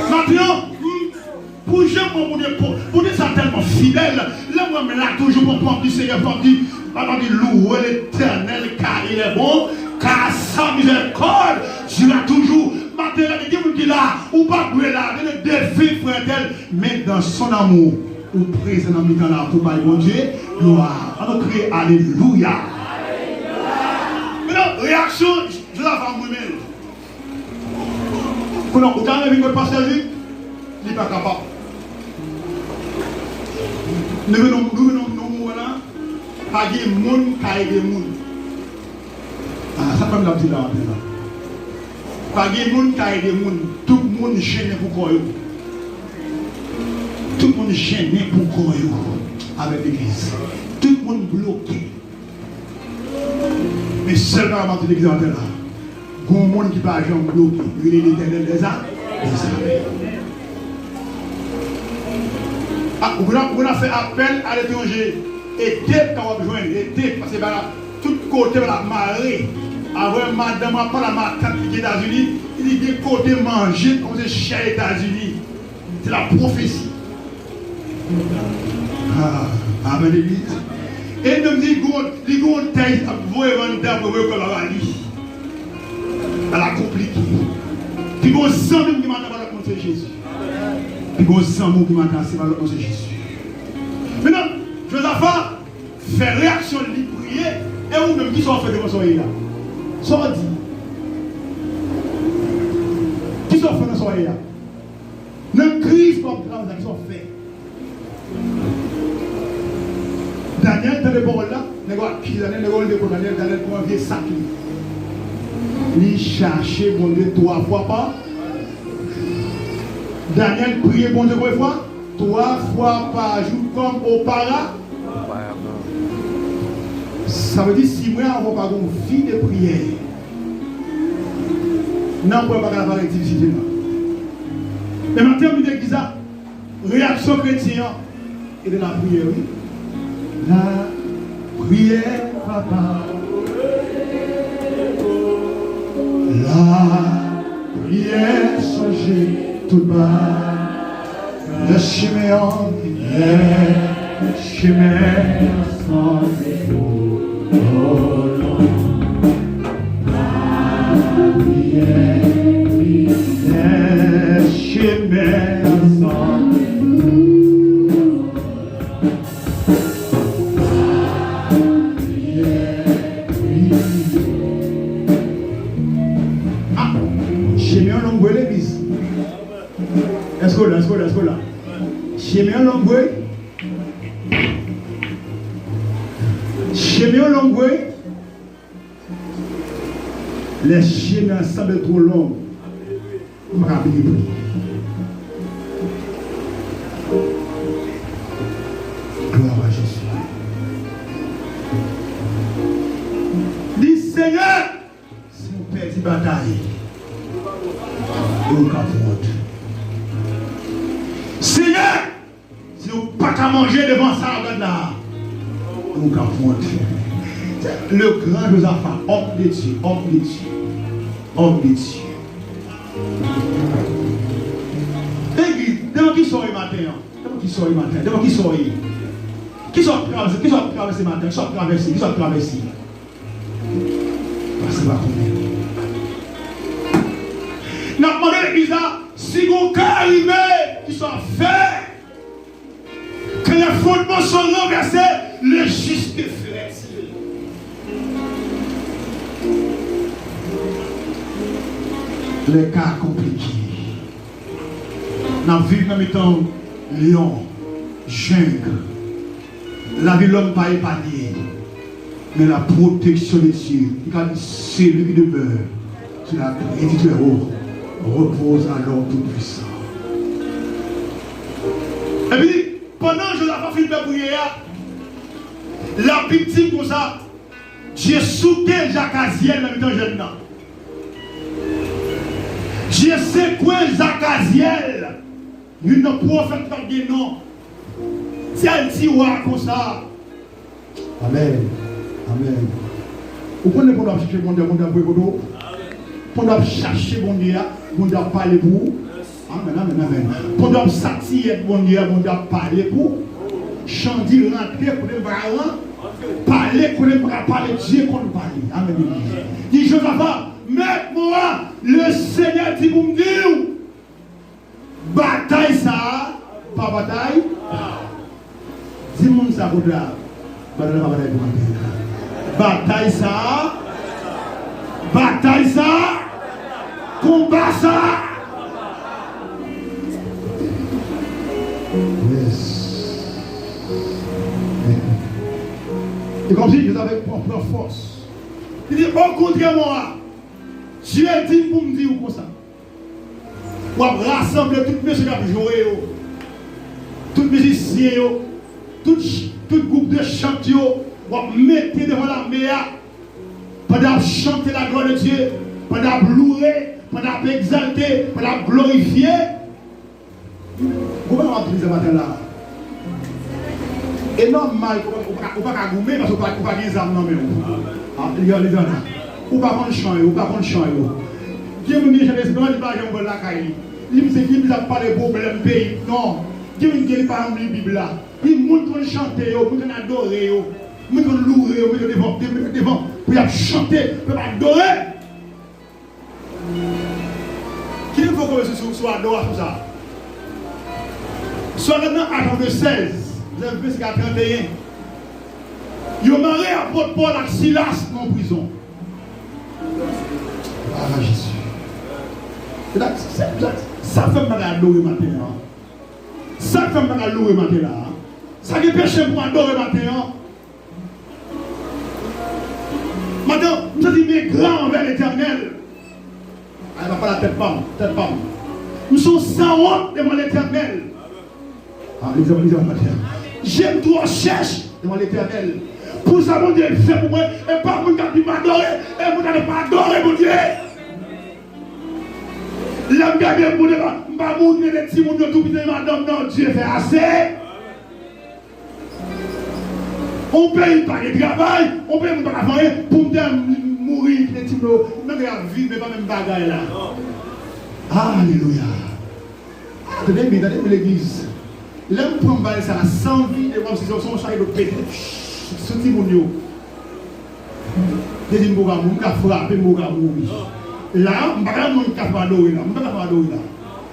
Maten an, m, pou jan mwen, Bondye, pou, Bondye sa tèlman fidèl, lè mwen m la toujou pou, pou m di Senyè, pou m di, pou m di louwe Letènèl, car il est bon, car sa miséricorde dure à toujours. Maten an, gen moun ki la, ou pa dwe la, gen de defen frè tèl, Men dans son amour, ou prezan nan mitan la pou bay Bondye glwa. Ann nou kriye alelouya. Mentnan, reyaksyon Jozafa mwen menm. Kounye a, ou ta renmen vin kot pastè Jid? Li pa kapab. Nou vin, nou vin, nou, nou wè la, pa gen moun ka ede moun. Ah, sa fè m ap di la, anpil la. Pa gen moun ka ede moun. Tout moun jennen pou kò yo. Tout moun jennen pou kò yo avèk legliz. Tout moun bloke. Men sèl bagay m ap di legliz atè la, gon moun ki pa janm bloke, rele Letènèl dèza, dèzame. Ah, ou konn ap, ou konn ap fè apèl aletranje, ede ka w ap jwenn, ede, paske ba la, tout kote l ap mare. Avè madanm ap pale a matant li ki Etazini, li gen kote manje, kòm se chè Etazini. Se la pwofesi. Ah, amèn, legliz. E menm li gon, li gon tèks ap voye vann dapre voye kò la li. Bagay la konplike. Pi gon zanmi m ki maten pa lòt moun se Jezi. Pi gon zanmi w ki maten se pa lòt moun se Jezi. Mentnan, Jozafa fè reyaksyon li priye, e ou menm, kisa w fè devan sa w ye a? Sa w di? Kisa w fè nan sa w ye a? Nan kriz w ap travèse, kisa w fè? Danyèl tande pawòl la, nèg yo akize Danyèl, nèg yo leve kont Danyèl, Danyèl pran vye sak li. Li chache Bondye twa fwa pa. Danyèl priye Bondye konbyen fwa? Twa fwa pa jou kòm opara. Sa vle di, si mwen avè w pa gen yon vi de priyè, nan priyè pa ka parèt difisil la. Men maten an, m te di sa, reyaksyon kretyen an, e de lapriyè, wi. Lapriyè, papa. Lapriyè, sonje tout bagay. Lè chemen an, lè chemen an sanble twò long. Lapriyè, lè chemen an sanble Ah, chemen an long vre, legliz. Èske w la, èske w la, èske w la? Chemen an long vre. Chemen an long vre. Lè chemen an sanble twò long, m pa ka vini priye. Glwa a Jezi. Di, Senyè, si nou pèdi batay, e ou k ap wont. Senyè, si nou pa ka manje devan sa w ap gad la, nou ka wont. Le grand Josaphat, homme de Dieu, homme de Dieu, homme de Dieu. Legliz, devan kisa w ye maten an? Devan kisa w ye maten an? Devan kisa w ye? Kisa w ap travèse? Kisa w ap travèse maten an? Kisa w ap travèse? Kisa w ap travèse? Pastè pa konnen. N ap mande legliz la, si gon ka rive, kisa w ap fè? Ke les fondements sont renversés, le juste fera-t-il. Le ka konplike. N ap viv nan mitan lyon, jeng. Lavi lòm pa epanye, men la protection de Dieu, ki ka di, celui qui demeure sous l'abri du Très-Haut repose à l'ombre du Tout-Puissant. Epi, pandan Jozafat fin fè priyè a, Labib di konsa, Dye souke Jakazyèl nan mitan jèn nan. Dye sekwe Jakazyèl, youn nan pwofèt ki pa t gen non. Dye di wa konsa. Amèn. Amèn. Ou konnen pandan w ap chache Bondye, Bondye ap voye kote w? Pandan w ap chache Bondye a, Bondye ap pale pou ou. Amèn, amèn, amèn. Pandan w ap satiyèt Bondye a, Bondye ap pale pou ou. Chandi rantre kote m pa ran-, pale kote m pa ka pale, Dye konn pale. Amèn. Di Jozafat, mèt mwen an, Lesenyè di pou m di w, batay sa a pa batay. Di moun sa kote a, batay la pa batay pou maten an. Batay sa a, batay sa a, konba sa a. Yes. E kòmsi Jozafat pran, pran fòs. Li di, okontrèman, Dye di m pou m di w konsa. W ap rasanble tout mesye k ap jwe yo, tout mizisyen yo, tout ch-, tout gwoup de chant yo, w ap mete devan lame a, pandan y ap chante la gloire de Dieu, pandan y ap louwe, pandan y ap egzalte, pandan y ap glorifye. Goumen w ap di sa maten la. E nòmal ke ou pa, ou pa, ou pa ka goumen paske ou pa, ou pa gen zam nan men w. Ah, li, li, li, ou pa konn chan yo, ou pa konn chan yo. Gen moun ki chante espwa, li pa janm pran lakay li. Li se ki li ap pale pwoblèm peyi. Non. Gen moun ki li pa janm li Bib la. Li moun konn chante yo, moun konn adore yo, moun konn loure yo, moun konn devan, moun konn devan pou y ap chante, pou y ap adore. Ki nivo w konn sou, sou adorasyon sa a? Swa nan Akòd sèz, vèsè ka trannteyen. Yo mare apot Pòl ak Silas nan prizon. Ah, Jezi. Se, se, se, sa fè m pa ka adore maten an. Sa fè m pa ka loure maten la a. Sa gen peche pou m adore maten an. Maten, m santi m engra anvè Letènèl. Ay, pa pale a tèt pa m, tèt pa m. M se yon sanwont devan Letènèl. Ah, Letènèl, Letènèl, Letènèl. Je m twò chèch devan Letènèl. Pou sa Bondye fè pou mwen, e pa moun k ap di m adore, e moun k ap adore Bondye. Lè m gade moun, e pa, m pa mouri de timoun yo tou piti madanm nan, Dye fè ase. On peyi pa gen travay, on peyi moun pa ka fè anyen, pou m te mouri, kite timoun yo, nan gen ap viv, men pa menm bagay la. Alelouya. Ah, tande byen, tande byen legliz. Lè m pran m pale sa, sa anvi de kòmsi se yon, se yon chay dlo pete sou timoun yo. Te di m pou ka mouri, m ka frape, m pou ka mouri. La, m pa ka moun k ap adore la, m pa ka adore la.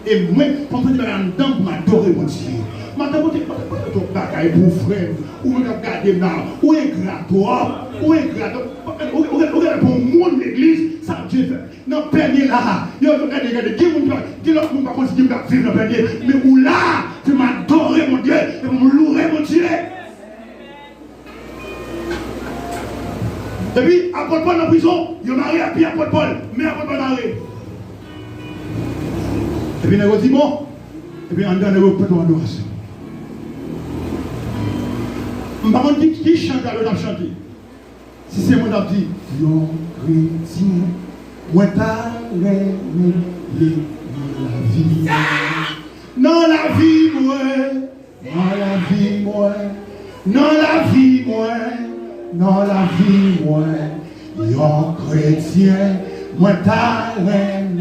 E mwen, fò m santi bagay anndan m pou m adore Bondye. Maten, Bondye, Bondye, Bondye twòp bagay pou ou, frè m. Ou menm k ap gade m la, ou engra twòp, ou engra twòp. Ou, ou, ou, ou gen pou moun legliz, sa Dye fè. Nan pènye la, yo, yo, gade, gade, gen moun ki pa, gen lòt moun pa konn si gen moun k ap viv nan pènye, men ou la, se m adore Bondye, e pou m loure Bondye. Epi, apot Pòl nan prizon, yo mare pye apot Pòl, men apot Pòl mare. Epi nèg yo di, bon, epi anndan nèg yo fè yon adorasyon. M pa konn ki, ki chan yo t ap chante. Si se mwen, t ap di, yon kretyen, mwen ta renmen ye nan lavi mwen. Nan lavi mwen, nan lavi mwen, nan lavi mwen, nan lavi mwen, yon kretyen, mwen ta renmen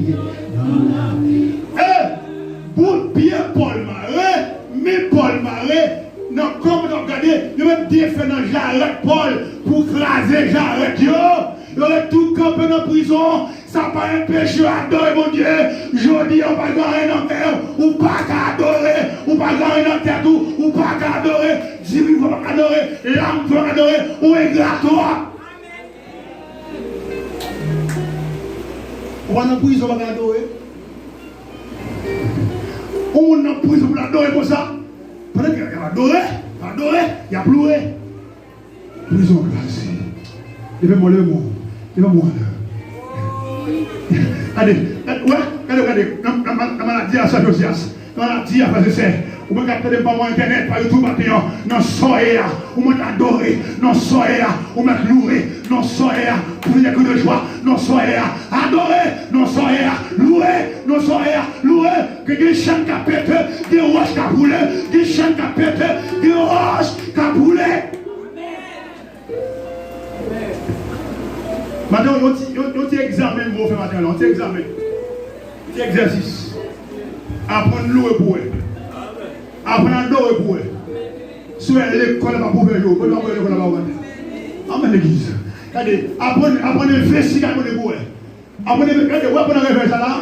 ye nan lavi. E, bout pye Pòl mare, men Pòl mare, nan kòm w ap gade, yo met de fè nan jarèt Pòl pou kraze jarèt yo. Yo ret tou kanpe nan prizon. Sa pa anpeche yo adore Bondye. Jodi a, ou pa gen anyen nan men w, ou pa ka adore. Ou pa gen anyen nan tèt ou, ou pa ka adore. Diri w pa ka adore. Lam w pa ka adore. Ou engra twòp. Ou pa nan prizon, ou pa ka adore. Yon moun nan prizon pou l adore konsa. Pandan ke y ap adore, y ap adore, y ap loure. Prizon kraze. Leve men w, leve men w. Leve men w. Gade, gade, wè, gade, gade. Nan, nan, nan maladi a, San Jozas. Nan maladi a, frè e sè. Ou mèt ap tande m pa bò entènèt, pa YouTube maten an. Nan sa w ye a, ou mèt adore. Nan sa w ye a, ou mèt loure. Nan sa w ye a, pou fè de jwa. Nan sa w ye a, adore. Nan sa w ye a, loure. Nan sa w ye a, loure. Ke gen chèn k ap pete, gen wòch k ap boule. Gen chèn k ap pete, gen wòch k ap boule. Maten, yon ti, yon, yon ti egzamen m vle w fè maten an la, yon ti egzamen. Yon ti egzèsis. Aprann loure pou wè. Aprann adore pou wè. Si w wè lekòl la p ap ouvè jou, bon, l ap ouvè lekòl la ba w maten. Anmèn legliz. Gade, aprann, aprann envesti, gade pou wè. Aprann, gade, w ap nan revèy sa la.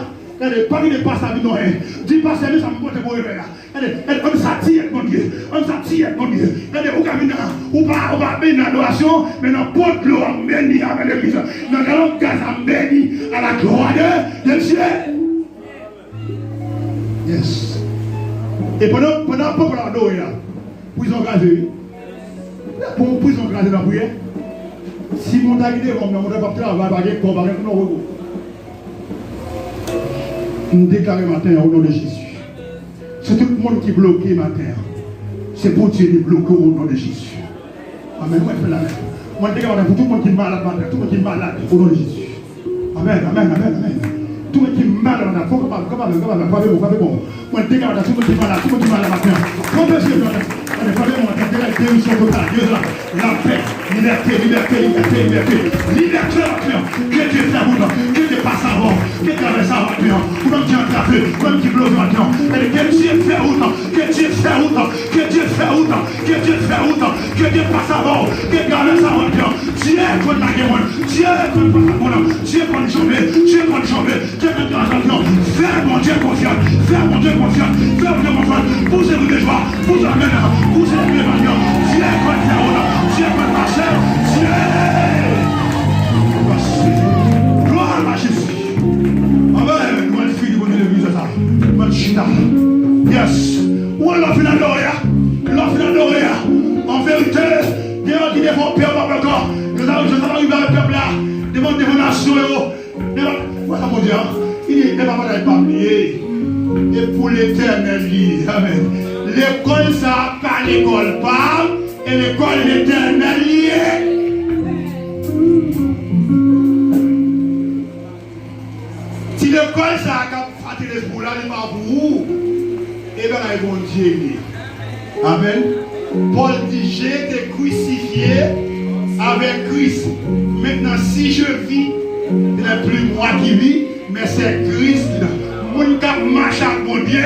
Gade, pa kite pastè vin non, en. Di pastè, men sa m pote pou revèy la. Gade, gade, ann sa tiyèt Bondye. Ann sa tiyèt Bondye. Gade, ou ka vin nan, ou pa, ou pa beni nan adorasyon, men nan pot dlo a, ou beni avè legliz. Nan galon gaz a, m beni à la gloire de, de Dieu. Yes. E pandan, pandan apot Pòl ap adore a, prizon kraze, wi. Pou yon prizon kraze nan priyè. Si montagne devan m nan, montagne p ap travay, pa gen kò, pa gen non repo. M deklare maten an, o non de Jezi. Se tout moun ki bloke maten an. Se Bondye debloke w o non de Jezi. Amèn. Mwen fè la men. Mwen deklare maten pou tout moun ki malad maten, tout moun ki malad, o non de Jezi. Amèn, amèn, amèn, amèn. Tout moun ki malad maten, fò kanpe, kanpe, kanpe, frape bon, frape bon. Mwen deklare maten, tout moun ki malad, tout moun ki malad maten. Kanpe sou yo maten. Fè mwen tande la, delivrans total, delivrans, lapè, libète, libète, libète, libète, libète la, Pè. Ke Dye fè wout, ke Dye pase avè w, ke Dye travèse avè w, Pè. Ou menm ki antrave, ou menm ki bloke maten, ke Dye fè wout, ke Dye fè wout, ke Dye fè wout, ke Dye fè wout, ke Dye pase avè w, ke Dye travèse avè w, Pè. Dye konn lage moun, Dye konn pase moun, Dye konn janbe, Dye konn janbe. Fè Bondye konfyans, fè Bondye konfyans, fè Bondye konfyans. Pouse kri de jwa, pouse amèn, pouse kri de jwa. Dye konn fè wout, Dye konn mache, Dye konn mache. Glwa a Jezi. Amèn. Nou al fini pou nou legliz sa. Mwen chita. Yes. Ou lè w fin adore a, lè w fin adore a. An verite, gen yon ki devan pè w pa ankò. Yo sa, yo sa rive avèk pèp la. Devan, devan nasyon yo. Devan, wè sa Bondye a. Li di, e pa bagay pa m li ye. E pou Letènèl li ye. Amèn. Lekòl sa a pa lekòl pa m, e lekòl Letènèl li ye. Ti lekòl sa a k ap fate lespri w la, li pa pou ou. E bagay Bondye li ye. Amèn. Pòl di, j'ai été crucifié avec Christ. Maintenant, si je vis, ce n'est plus moi qui vis, mais c'est Christ qui vit. Moun k ap mache ak Bondye,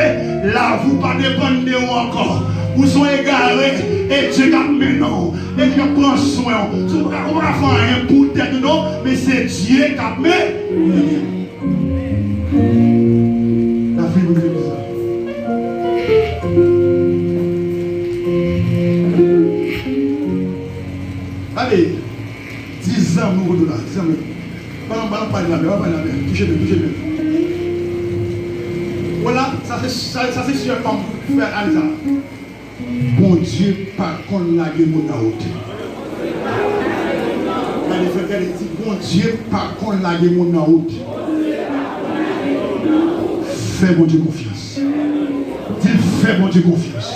lavi w pa depann de ou ankò. Ou se yon egare, e Dye k ap mennen w. E Dye pran swen w. Ou pa ka, ou pa ka fè anyen pou tèt ou non, men se Dye k ap mennen w. N ap fini pou legliz la. Gade, dizan nou kote la, dizan nou. Ban, ban pale la, ban pale la, touche men, touche men. Vwala, sa se, sa, sa se sijè pa m fè ane sa. Bondye pa konn lage moun nan wout. Gade, frè, gade, di, Bondye pa konn lage moun nan wout. Fè Bondye konfyans. Di l, fè Bondye konfyans.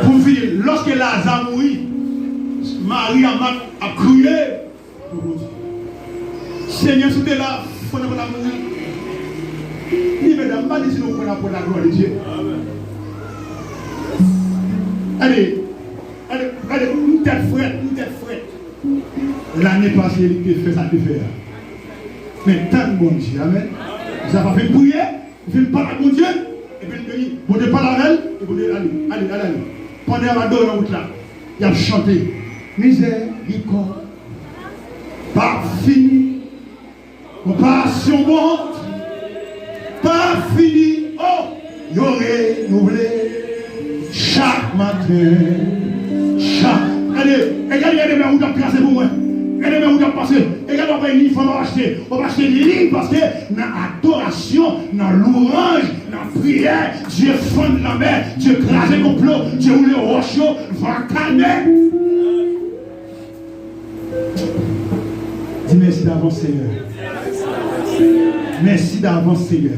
Pou m fini, lòske Laza mouri, Mari ak Mat ap kriye. Senyè, si w te la, fò n ap mouri. Li, medam, m pa di si nou konprann apre la glwa de Dye. Gade, gade, gade, m tèt frèt, m tèt frèt. Lane pase, li te fè sa l te fè a. Men tann Bondye, amèn. Sa pa fin priye. Li fin pale ak Bondye, epi li di, Bondye pale avè l, e Bondye ale, ale, ale, ale. Pandan y ap adore nan wout la, y ap chante, mizèrikòd, pa fini, konpasyon, bondye, pa fini, o, yo renouvle chak maten, chak, gade, e gade, gade men wout ap trase pou mwen, gade men wout ap pase, e gade w ap bay liv fanm ap achte, w ap achte liv paske nan adorasyon, nan lwanj, nan priyè, Dye fann lanmè, Dye kraze konplo, Dye woule wòch yo, van kalme. Di mèsi davans, Senyè. Mèsi davans, Senyè.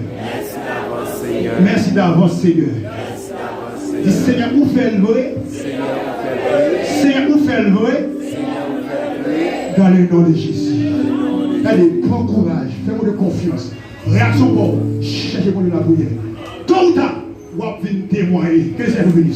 Mèsi davans, Senyè. Di, Senyè, ou fè l vre. Senyè, ou fè l vre. Dans le nom de Jésus. Gade, pran kouraj, fè Bondye konfyans. Reyaksyon pa w, chèche Bondye nan lapriyè. To ou ta, w ap vin temwaye. Ke Senyè nou beni w.